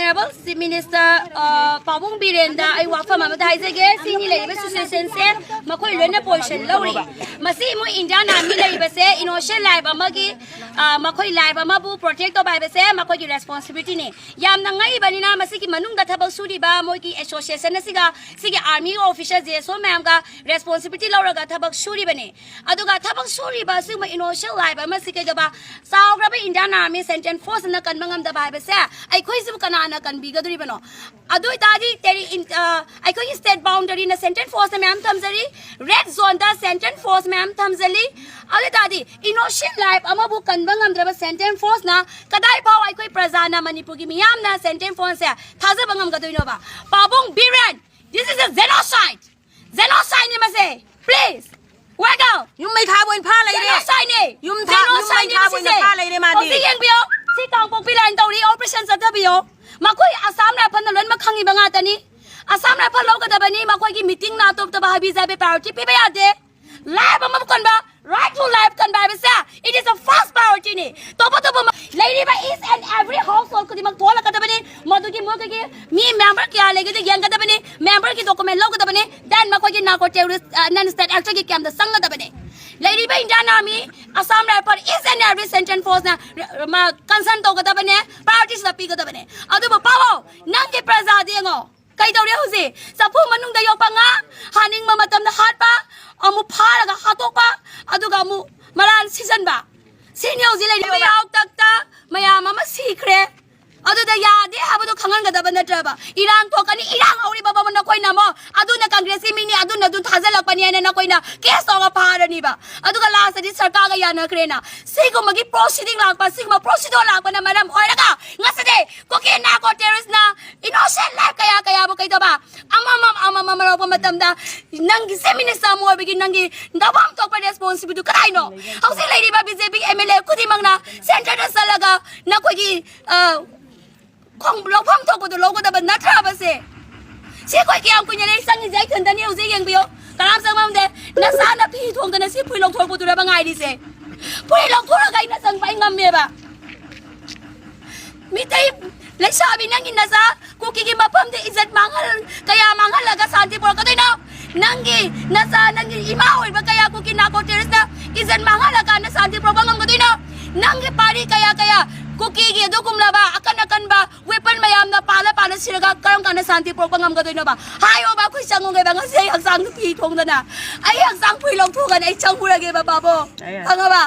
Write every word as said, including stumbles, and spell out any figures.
Honorable Chief Minister, ꯑ, ꯄꯥꯕꯨꯡ ꯕꯤꯔꯦꯟꯗ ꯑꯩ ꯋꯥꯐꯝ ꯑꯃꯗ ꯍꯥꯏꯖꯒꯦ꯫ ꯁꯤꯅꯤ ꯂꯩꯔꯤꯕ situationꯁꯦ ꯃꯈꯣꯏ ꯂꯣꯏꯅ position ꯂꯧꯔꯤ꯫ ꯃꯁꯤ ꯃꯣꯏ Indian Army ꯂꯩꯔꯤꯕꯁꯦ innocent life ꯑꯃꯒꯤ, ꯑ, ꯃꯈꯣꯏ life ꯑꯃꯕꯨ protect ꯇꯧꯕ ꯍꯥꯏꯕꯁꯦ ꯃꯈꯣꯏꯒꯤ responsibilityꯅꯤ꯫ ꯌꯥꯝꯅ ꯉꯛꯏꯕꯅꯤꯅ ꯃꯁꯤꯒꯤ ꯃꯅꯨꯡꯗ ꯊꯕꯛ ꯁꯨꯔꯤꯕ ꯃꯣꯏꯒꯤ association ꯑꯁꯤꯒ ꯁꯤꯒꯤ army officer J S O ꯃꯌꯥꯝꯒ responsibility ꯂꯧꯔꯒ ꯊꯕꯛ ꯁꯨꯔꯤꯕꯅꯤ꯫ ꯑꯗꯨꯒ ꯊꯕꯛ ꯁꯨꯔꯤꯕ ꯑꯁꯤꯒꯨꯝꯕ innocent life ꯑꯃꯁꯤ ꯀꯩꯗꯧꯕ, ꯆꯥꯎꯈ꯭ꯔꯕ Indian Army Central Forceꯅ ꯀꯟꯕ ꯉꯝꯗꯕ ꯍꯥꯏꯕꯁꯦ ꯑꯩꯈꯣꯏꯁꯤꯕꯨ ꯀꯅꯥꯅ ꯀꯟꯕꯤꯒꯗꯣꯔꯤꯕꯅꯣ? ꯑꯗꯨ ꯑꯣꯏꯇꯥꯔꯗꯤ ꯇꯦꯔꯤ-, ꯏꯟ-, ꯑ, ꯑꯩꯈꯣꯏꯒꯤ state boundaryꯅ Central Forceꯅ ꯃꯌꯥꯝ ꯊꯝꯖꯔꯤ, red zoneꯗ Central Force ꯃꯌꯥꯝ ꯊꯝꯖꯜꯂꯤ꯫ ꯑꯗꯨ ꯑꯣꯏꯇꯥꯔꯗꯤ innocent life ꯑꯃꯕꯨ ꯀꯟꯕ ꯉꯝꯗ꯭ꯔꯕ Central Forceꯅ ꯀꯗꯥꯏ ꯐꯥꯎ ꯑꯩꯈꯣꯏ ꯄ꯭ꯔꯖꯥꯅ, ꯃꯅꯤꯄꯨꯔꯒꯤ ꯃꯤꯌꯥꯝꯅ Central Forceꯁꯦ ꯊꯥꯖꯕ ꯉꯝꯒꯗꯣꯏꯅꯣꯕ? ꯄꯥꯕꯨꯡ Biren, this is a genocide! Genocideꯅꯤ ꯃꯁꯦ! Please! Wake up! ꯌꯨꯝ ꯃꯩ ꯊꯥꯕ ꯑꯣꯏꯅ ꯐꯥ ꯂꯩꯔꯦ꯫ Genocideꯅꯦ! ꯌꯨꯝ Genocideꯅꯦ ꯌꯨꯝ ꯃꯩ ꯊꯥꯕ ꯑꯣꯏꯅ ꯃꯁꯤꯁꯦ! ꯐꯥ ꯂꯩꯔꯦ ꯃꯥꯗꯤ꯫ ꯍꯧꯖꯤꯛ ꯌꯦꯡꯕꯤꯌꯣ! ꯁꯤ ꯀꯥꯡꯄꯣꯛꯄꯤ line ꯇꯧꯔꯤ, operation ꯆꯠꯊꯕꯤꯌꯣ꯫ ꯃꯈꯣꯏ Assam Rifleꯅ ꯂꯣꯏꯅꯃꯛ ꯈꯪꯉꯤꯕ ꯉꯥꯛꯇꯅꯤ꯫ Assam Rifle ꯂꯧꯒꯗꯕꯅꯤ, ꯃꯈꯣꯏꯒꯤ meetingꯅ ꯑꯇꯣꯞꯇꯕ ꯍꯥꯏꯕꯤ ꯖꯥꯏꯕꯤ priority ꯄꯤꯕ ꯌꯥꯗꯦ꯫ Life ꯑꯃꯕꯨ ꯀꯟꯕ, right to life ꯀꯟꯕ ꯍꯥꯏꯕꯁꯦ, it is a first priorityꯅꯤ꯫ ꯇꯣꯞ ꯇꯣꯞꯄ ꯃ-, ꯂꯩꯔꯤꯕ each and every household ꯈꯨꯗꯤꯡꯃꯛ ꯊꯣꯛꯍꯜꯂꯛꯀꯗꯕꯅꯤ꯫ ꯃꯗꯨꯒꯤ ꯃꯣꯏꯒꯤ ꯃꯤ member ꯀꯌꯥ ꯂꯩꯒꯦꯗꯣ ꯌꯦꯡꯒꯗꯕꯅꯤ, memberꯒꯤ document ꯂꯧꯒꯗꯕꯅꯤ, then ꯃꯈꯣꯏꯒꯤ narco terrorist, ꯑ, non state actorꯒꯤ campꯇ ꯆꯪꯒꯗꯕꯅꯤ꯫ ꯂꯩꯔꯤꯕ Indian Army, Assam Rifle, each and every Central Forceꯅ, ꯔ-, ꯃ-, concern ꯇꯧꯒꯗꯕꯅꯦ, priorityꯁꯤꯗ ꯄꯤꯒꯗꯕꯅꯦ꯫ ꯑꯗꯨꯕꯨ ꯄꯥꯎ, ꯅꯪꯒꯤ ꯄ꯭ꯔꯖꯥꯗꯤ ꯌꯦꯡꯉꯣ, ꯀꯩꯗꯧꯔꯦ ꯍꯧꯖꯤꯛ? ꯆꯐꯨ ꯃꯅꯨꯡꯗ ꯌꯣꯛꯄ ꯉꯥ, ꯍꯥꯅꯤꯡꯕ ꯃꯇꯝꯗ ꯍꯥꯠꯄ, ꯑꯃꯨꯛ ꯐꯥꯔꯒ ꯍꯥꯠꯇꯣꯛꯄ, ꯑꯗꯨꯒ ꯑꯃꯨꯛ ꯃꯔꯥꯟ ꯁꯤꯖꯟꯕ꯫ ꯁꯤꯅꯤ ꯍꯧꯖꯤꯛ ꯂꯩꯔꯤꯕ ꯌꯥꯎꯇꯛꯇ ꯃꯌꯥꯝ ꯑꯃ ꯁꯤꯈ꯭ꯔꯦ꯫ ꯑꯗꯨꯗ ꯌꯥꯗꯦ ꯍꯥꯏꯕꯗꯣ ꯈꯪꯍꯟꯒꯗꯕ ꯅꯠꯇ꯭ꯔꯕ? ꯏꯔꯥꯡ ꯊꯣꯛꯀꯅꯤ, ꯏꯔꯥꯡ ꯍꯧꯔꯤꯕ ꯕꯕꯥ ꯅꯈꯣꯏꯅ ꯑꯃꯨꯛ ꯑꯗꯨꯅ ꯀꯪꯒ꯭ꯔꯦꯁꯀꯤ ꯃꯤꯅꯤ, ꯑꯗꯨꯅ ꯑꯗꯨ ꯊꯥꯖꯤꯜꯂꯛꯄꯅꯤ ꯍꯥꯏꯅ ꯅꯈꯣꯏꯅ case ꯇꯧꯔꯒ ꯐꯥꯔꯅꯤꯕ꯫ ꯑꯗꯨꯒ lastꯇꯗꯤ ꯁꯔꯀꯥꯔꯒ ꯌꯥꯅꯈ꯭ꯔꯦꯅ꯫ ꯁꯤꯒꯨꯝꯕꯒꯤ proceeding ꯂꯥꯛꯄ, ꯁꯤꯒꯨꯝꯕ procedure ꯂꯥꯛꯄꯅ ꯃꯔꯝ ꯑꯣꯏꯔꯒ ꯉꯁꯤꯗꯤ ꯀꯨꯀꯤ narco terroristꯅ innocent life ꯀꯌꯥ ꯀꯌꯥꯕꯨ ꯀꯩꯗꯧꯕ? ꯑꯃꯃꯝ ꯑꯃꯃꯝ ꯂꯧꯔꯛꯄ ꯃꯇꯝꯗ ꯅꯪꯒꯤ Chief Minister ꯑꯃ ꯑꯣꯏꯕꯒꯤ ꯅꯪꯒꯤ ꯅꯐꯝ ꯊꯣꯛꯄ responsibilityꯗꯨ ꯀꯗꯥꯏꯅꯣ? ꯍꯧꯖꯤꯛ ꯂꯩꯔꯤꯕ BJPꯒꯤ MLA ꯈꯨꯗꯤꯡꯃꯛꯅ centreꯗ ꯆꯠꯂꯒ ꯅꯈꯣꯏꯒꯤ, ꯑ, ꯈꯣꯡ-, ꯂꯧꯐꯝ ꯊꯣꯛꯄꯗꯨ ꯂꯧꯒꯗꯕ ꯅꯠꯇ꯭ꯔꯕꯁꯦ? ꯁꯤ ꯑꯩꯈꯣꯏ ꯀꯌꯥꯝ ꯀꯨꯏꯅ ꯂꯩ ꯆꯪꯉꯤꯁꯦ ꯑꯩ ꯏꯊꯟꯇꯅꯤ꯫ ꯍꯧꯖꯤꯛ ꯌꯦꯡꯕꯤꯌꯨ, ꯀꯅꯥꯝ ꯆꯪꯉꯝꯗꯦ꯫ ꯅꯆꯥꯅ ꯐꯤ ꯊꯣꯡꯗꯅ ꯁꯤ ꯐꯨꯔꯤ ꯂꯧꯊꯣꯔꯛꯄꯗꯨꯔꯕ ꯉꯥꯏꯔꯤꯁꯦ? ꯐꯨꯔꯤ ꯂꯧꯊꯣꯔꯒ ꯑꯩꯅ ꯆꯪꯕ ꯑꯩ ꯉꯝꯃꯦꯕ꯫ ꯃꯤꯇꯩ ꯂꯩꯁꯥꯕꯤ, ꯅꯪꯒꯤ ꯅꯆꯥ ꯀꯨꯀꯤꯒꯤ ꯃꯐꯝꯗ ꯏꯖꯠ ꯃꯥꯡꯍꯜ ꯀꯌꯥ ꯃꯥꯡꯍꯜꯂꯒ ꯁꯥꯟꯇꯤ ꯄꯨꯔꯛꯀꯗꯣꯏꯅꯣ? ꯅꯪꯒꯤ ꯅꯆꯥ, ꯅꯪꯒꯤ ꯏꯃꯥ ꯑꯣꯏꯕ ꯀꯌꯥ ꯀꯨꯀꯤ ꯅꯥꯔꯀꯣ ꯇꯦꯔꯣꯔꯤꯁꯇ ꯏꯖꯠ ꯃꯥꯡꯍꯜꯂꯀꯥꯟꯗ ꯁꯥꯟꯇꯤ ꯄꯨꯔꯛꯄ ꯉꯝꯒꯗꯣꯏꯅꯣ? ꯅꯪꯒꯤ ꯄꯥꯔꯤ ꯀꯌꯥ ꯀꯌꯥ ꯀꯨꯀꯤꯒꯤ ꯑꯗꯨꯒꯨꯝꯂꯕ ꯑꯀꯟ ꯑꯀꯟꯕ ꯋꯦꯄꯟ ꯃꯌꯥꯝꯅ ꯄꯥꯜꯂ ꯄꯥꯜꯂ ꯁꯤꯔꯒ ꯀꯔꯝ ꯀꯥꯟꯗ ꯁꯥꯟꯇꯤ ꯄꯨꯔꯛꯄ ꯉꯝꯒꯗꯣꯏꯅꯣꯕ? ꯍꯥꯏꯌꯣꯕ, ꯑꯩꯈꯣꯏ ꯆꯪꯉꯨꯒꯦꯕ꯫ ꯉꯁꯤ ꯑꯩ ꯍꯛꯆꯥꯡꯗ ꯐꯤ ꯊꯣꯡꯗꯅ, ꯑꯩ ꯍꯛꯆꯥꯡ ꯐꯨꯔꯤ ꯂꯧꯊꯣꯛꯑꯒꯅ ꯑꯩ ꯆꯪꯉꯨꯔꯒꯦꯕ, ꯄꯥꯕꯣ꯫ ꯈꯪꯉꯕ?